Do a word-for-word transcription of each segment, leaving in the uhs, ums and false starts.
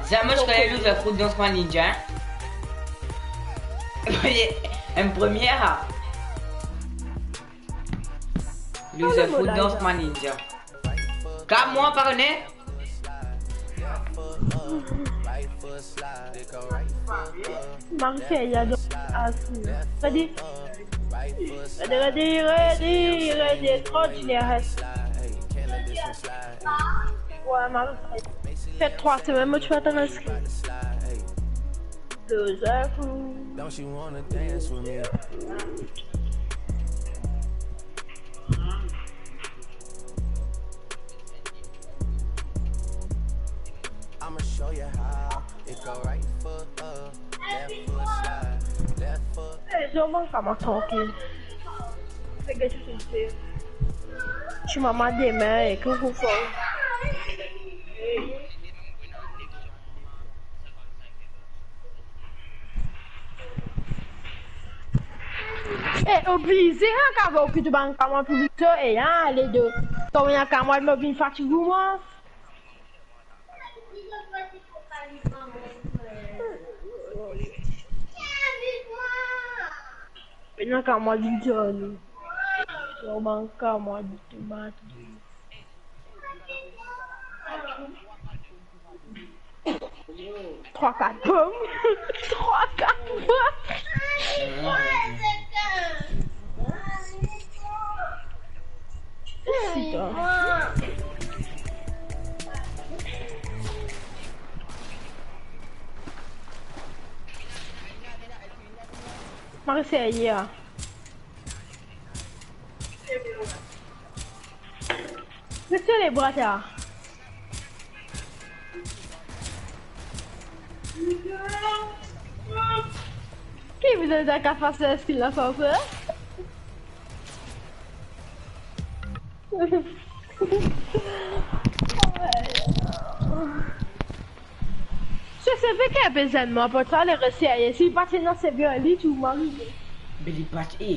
Zame mo kone Loser Fruit dans koma ninja, hein? En premier, hein? Loser Fruit dans koma ninja. Ka mwa pa kone? Marseille, ador Asou. Regarde, regarde, regarde, regarde, extraordinaire. Ouais, Marseille. Fait trois semaines, moi, tu vas t'en inscrire. Deux heures. Don't you wanna dance with me? I'ma show you how. It go right foot up, left foot slide, left foot. Hey, zo, mank pa mwa trankil. Fek get ou sou lise. Ti mama demin, e ki ou pou fer? E, oblize, hein, ka vo ki to bann kamwad pou lito, e, hein, ale de. Konbien kamwad mo vinn fatige mwa? Pena kamwad vinn tonbe. Bann kamwad vinn tonbe. Trwa, kat pom. Trwa, kat pom. Putain. Marseille, ya. Met so lebra sa. Ki bizin sa ka fas skin la, sa, sa? Se, se ve ki enpe zenn mwa, pou sa, le resi aye. Si li pa ti ena seve ali, ti mari. Be li pa ti, e.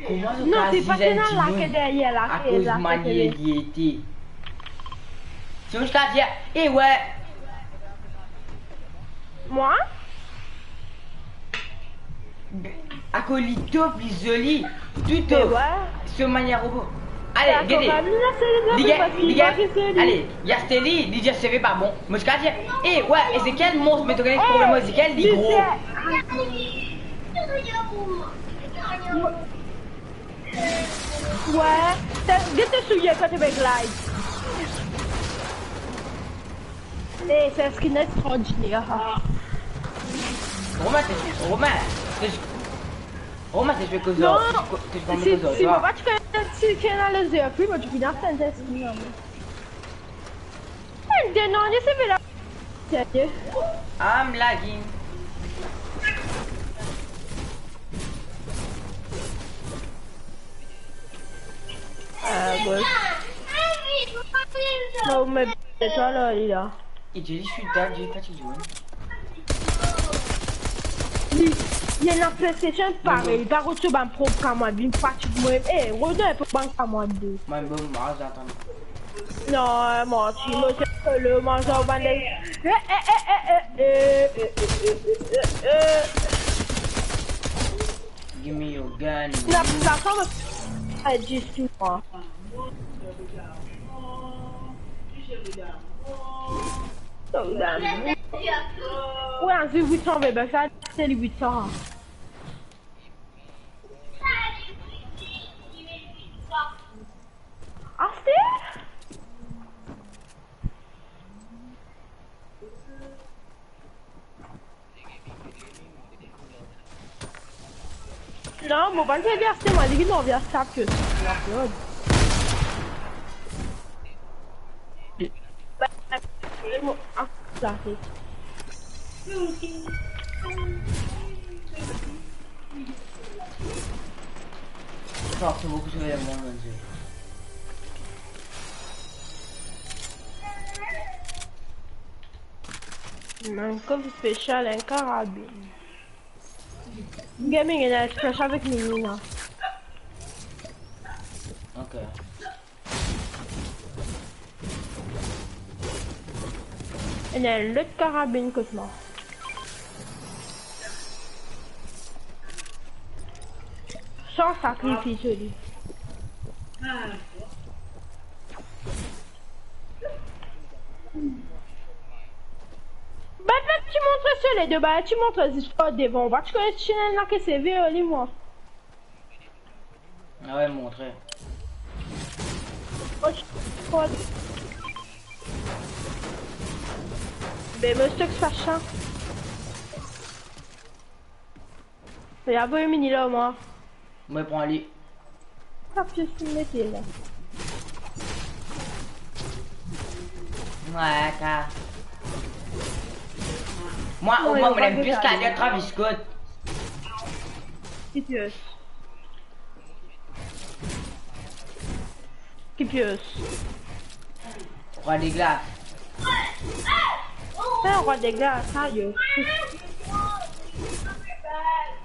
Kouma zot... Non, kapav se pa dir enn dimoun lake deryer, lake, akoz lake manier li ete? Se mwa ki kapav dir, e, we. Mwa? Akoz li top, li zoli, tou top. Be we. Se manier robo. Ale, gete. Li gagn, li gagn. Ale, li aste li, li dir seve pa bon. Mo ti kapav dir, e, we, Ezekiel mons, me to gagn problem Ezekiel, li gro. We, get to soulier kot to pe glide. E, se skin extraordinaire. Romain, to, Romain, to, Romain, to pe koz ar, to, to pe koz ar, si, si, twa. Mo pa ti konn si ti ena lezer pli, mo ti vinn aste enn skin, non. Enn de non, li se vela. Serye? I'm lagging. Ah, bon. Non, me, se twa la, li la. E Jerry, sweet dad, Jerry, fatige mwa. Li, li ena PlayStation parey, li pa rod so bann program, mwa, vinn fatig mwa. E, rod enn program, mwa, de. Mwa, bon, mwa, atann. Non, eh, manti, mo se solo, manti, sa bann de, eh, eh. Give me your gun. Na, na, sa, mo, eh, zis tou, mwa. Wi, an zis wit san V-Bucks, sa, se li wit san. Aste? Non, mo pa ti anvi aste, mwa, li ki anvi aste, ke la période. Sa, se bokou, se vreman, mon Dieu. Enn kof spesial, enn karabin. Gaming ena spesial avek mini la. Ok. Ena enn lot karabinn kot mwa. San sakrifis, li. Bann la ti montre so ledo, bann la ti montre zis par devan. Ou pa ti kone ti ena enn la ki seve li, mwa. Ah ouais, montre. Oh, oh. Be, mo stok sa sa. Li avoy mini la, mwa. Mwa, pran li. Sa pies ki mete la. Mwa, ka. Mwa, omwin, mo ena enn pies kale Travis Scott. Ki pies? Ki pies? Rwa deglas. Eh, rwa deglas, sa, yo.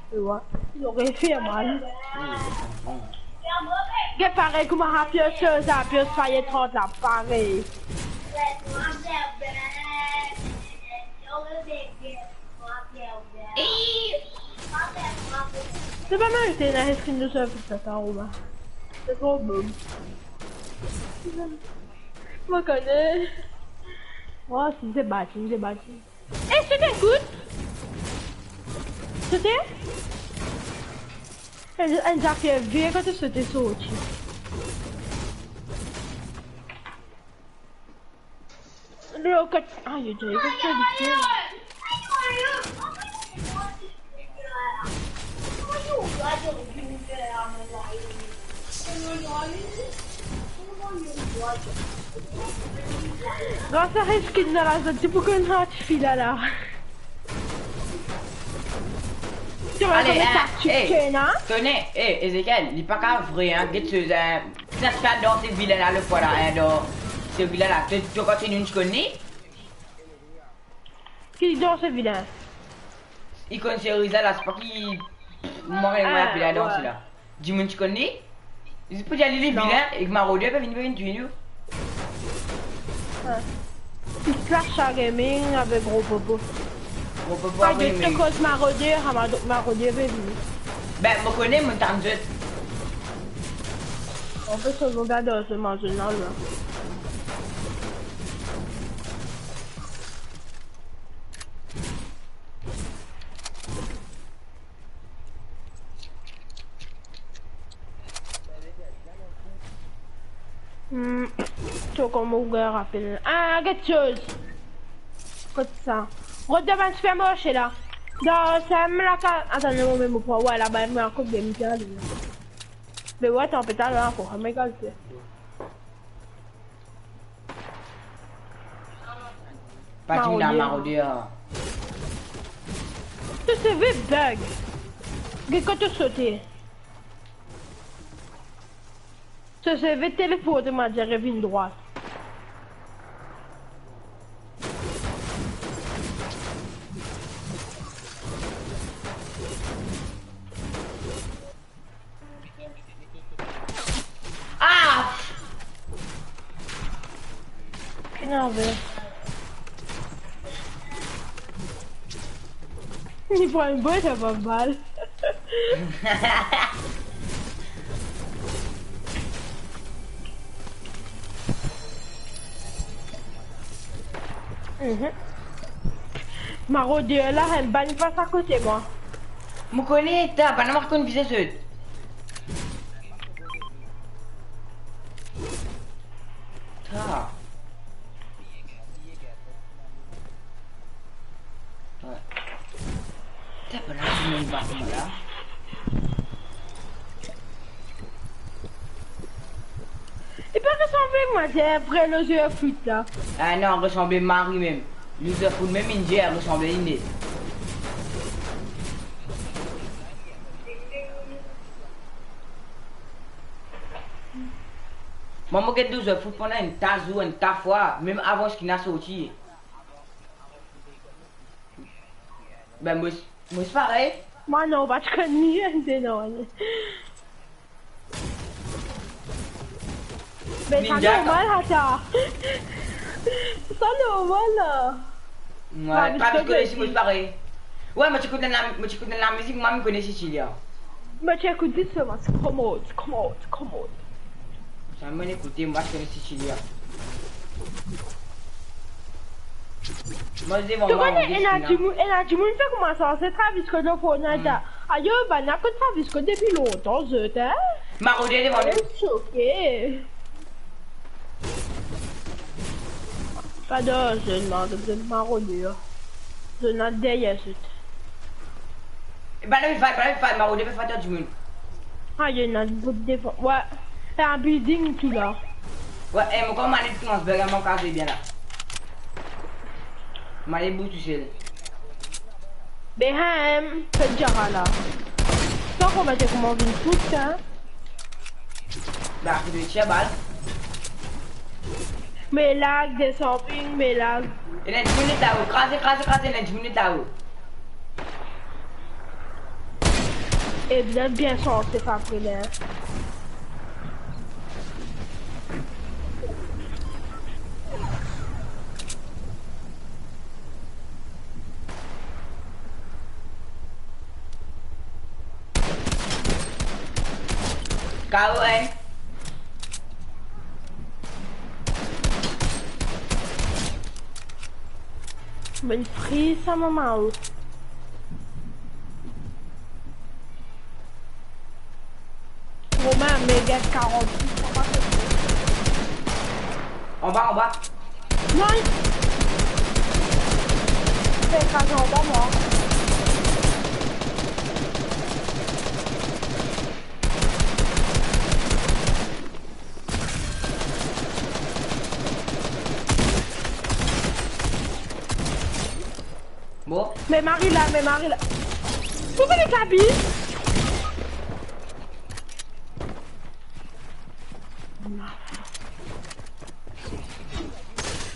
Ti wa, zot refir mal. Get parey kouma sa pies, sa pies faye trant la, parey. Se pa mal, ena skin de sa, sa, sa, Romain. Se tro bon. Mo kone. Wa, si se bati, si se bati. Eh, sote kout. Sote. Enn, enn zafer vye kan to sote sorti. Look at, ayo, ayo, ayo, ayo. Gras a skin la, la, zot ti pou konn sa tifi la, la. Ale, hein, eh, Tony, eh, Ezekiel, li pa ka vre, hein, get soz, hein. Sa ti pe dans se vilin la, le fwa la, hein, dans se vilin la. To, to konn ti konn li? Ki dans se vilin? Li konn se Riza la, se pa ki, mwa, mwa, ah, apel la dans, ouais, la. Dimoun ti konn li? Zis pou dir li, li vilin, ek Marauder pe vini, pe vini touy nou. Ah. Ti Clash Gaming avek Gro Popo. Gro Popo, ah, avek, to koz Marauder, ah, Maro-, Marauder pe vini. Ben, mo kone, mo tann zot. An plis, mo gard, se manze la, la. Hmm, to kouma ou gagn rapel. Ah, get soz. Kot sa? Rod devan sipermarse la. Dan sa mem lakaz. Atann, mo mem mo pran. Wa, laba, mo ankor bien, bien. Me wa, tanpet la ankor, me egal se. Pa dimoun Marauder. Marauder. To seve bug. Get kot to sote. To seve teleporte, mo dir, revinn drwat. Ah! Ki nerve. Li pran enn bot, sa pa mal. Mhm. Marauder la, enn bann pas akote mwa. Mo kone, ta, bann la mo konn vize zot. Ta. Wi. Ta, bann la, ti mem bat mwa la. Li pa resanble mwa, se vre lozer foot la. Ah non, resanble Marie mem. Lozer foot mem, inn dir resanble li net. Mwa, mo get lozer foot pandan enn ta zour, enn ta fwa, mem avan skin la sorti. Ben, mo, mo parey. Mwa non, pa ti konn li, non. Me sa Ninja normal, sa. Sa normal, la. Travis Scott osi, mo parey. Wi, mo ti ekout la, mo ti ekout lamizik, mwa, mo kone Cecilia. Mo ti ekout zis seki komod, komod, komod. Sa mo ekoute, mwa, mo kone Cecilia. Mo devan mwa, ena dimoun, ena dimoun fer kouma sa, se Travis Scott dan Fortnite la. Ayo, bann la konn Travis Scott depi lontan, zot, hein? Marode devan nou. Soke. Pardon, zot, non, zot marode. Zot ena deryer zot. Bann la pe fight, bann la pe fight, marode pe fight ar dimoun. Ah, ena bout devan. Wi, ena building tou la. Wi, eh, mo kouma manip koumans bug, mo kaze bien la. Manip bout tousel. Behind, pe diara la. Sa kouma ti kouma vinn fout sa? Ba, akoz de tir bal. Me lag, desann ping, me lag. Ena dimoun leta-o, kraze, kraze, kraze, ena dimoun leta-o. E bizin bien sanse sa apre la. K O, hein? Bann fri sa, mama, oh. Romain, méga quarante-six, sa pa kote. Anba, anba. Non, li pe kraze anba mwa. Bon. Me mari la, me mari la. Pourkwa li kabi?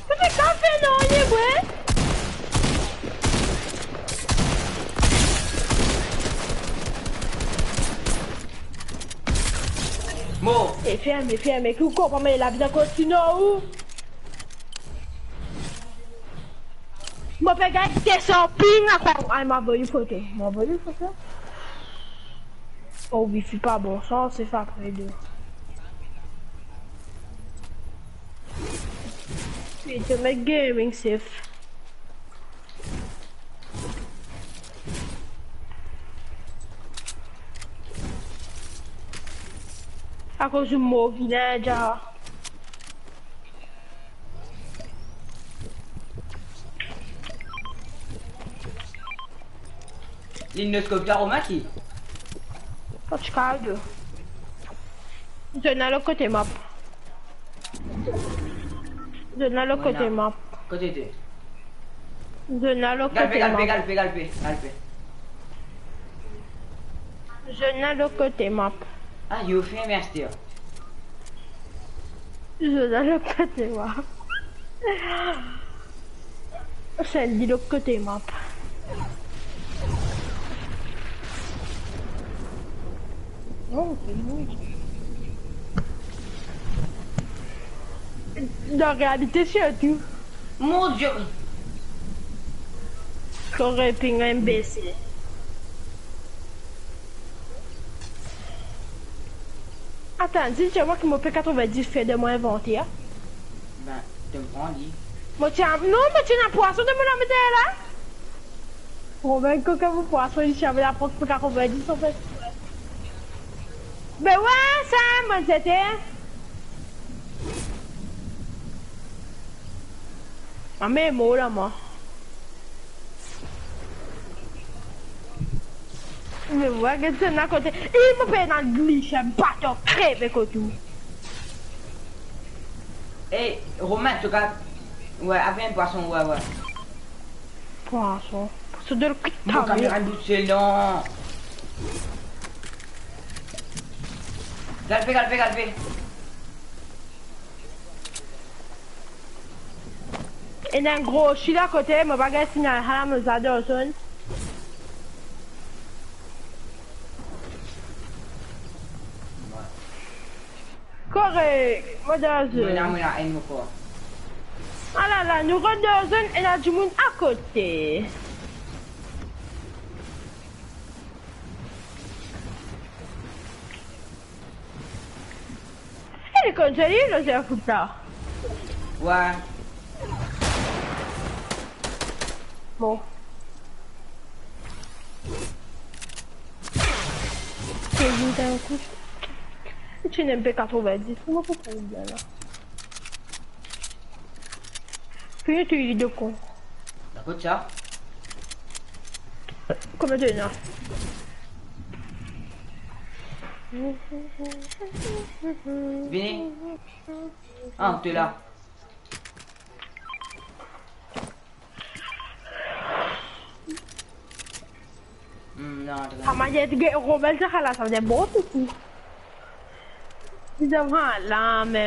Sa pe kafe non, ye, wi. Mo. E ferme, ferme, ki ou konpran, me la bizin kontinie ou. Mo pe gagn de san ping ankor. Ay, mo avoy foto. Mo avoy foto. Oh, wifi pa bon, sa, se sa apre de. Wi, to met gaming safe. Akoz ou mor, vinn la. Li noskop twa, Romain, ki? Kot kado? Zot ena lot kote map. Zot ena lot kote map. Kote de? Zot ena lot kote map. Galpe, galpe, galpe, galpe, galpe. Zot ena lot kote map. Ah, yo ferme aster. Zot ena lot kote map. Sel li lot kote map. Oh, c'est lui. Dan realite sirtou. Mon Dieu. T'aurais pu inbesil. Atann, dir mwa ki mo P quatre-vingt-dix fer dan mo invanter. Ben, to pran li. Mo ti ena, non, mo ti ena pwason dan mo lame deryer la. Romain, kouma mo pwason, li ti ena laport P quatre-vingt-dix, an fet. Ben wi, sa, mo zete. Ame mo la, mwa. Me mwa, get sa kote. E mo pena glitch, baton kreve kot ou. Ey, Romain, to ka, wi, avek pwason, wi, wi. Pwason. Pwason de lkit. Mo kamera dout sel, non. Galpe, galpe, galpe. Ena enn gro rosi la kote, mo pa gagn signal, hala mo zado sonn. Korek, mo dan zot. Mo la, mo la, enn mo for. Alala, nou rant dan zone, ena dimoun akote. E, konn sa li, nou ti fout la. Wi. Bon. Ti ena enn kou. Ti ena M P quatre-vingt-dix, kouma pou trouv bien la? Fini touy li de kon. Dakor, tia. Kouma to ena? Vini. Ah, to la. Hmm, non, to la. Sa manier ti gagn Robel, sa la, sa vedir bon, toutou. Li devan la, mem.